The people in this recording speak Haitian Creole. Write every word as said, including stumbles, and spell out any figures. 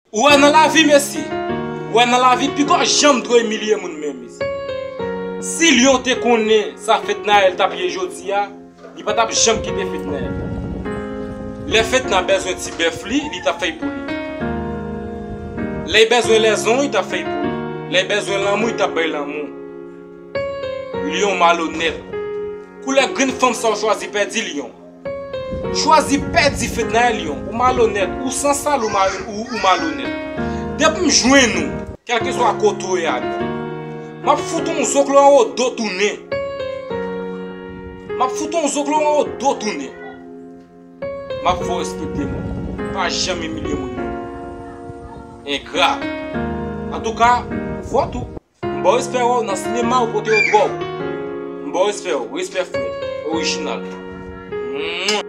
Ou wè nan lavi, mesye, ou wè nan lavi, piga w janm dwe imilye moun menm, mesye. Si Lyon te konnen sa Fednaelle t ap ye jodi a, li pa t ap janm kite Fednaelle. Lè Fedna bezwen ti bèf li, li t ap fè l pou li. Lè l bezwen lèzon, li t ap fè l pou li. Lè l bezwen lanmou, li t ap bay lanmou. Lyon malonèt. Koulè grenn fanm sa w chwazi pèdi, Lyon. Chwazi pèdi Fednaelle, Lyon. Ou malonèt, ou sansal, ou, mal, ou, ou malonèt. Depi m jwenn ou, kèlkeswa kote w ye a, Lyon, m ap fout on zoklo anwo do tounen. M ap fout on zoklo anwo do tounen. M ap fè w respekte mwen. Pa janm imilye moun. Engra. Antouka, vòt ou. M ba w respè w nan sinema ou pote yo ba w. M ba w respè w, respè frè, orijinal. Mwah.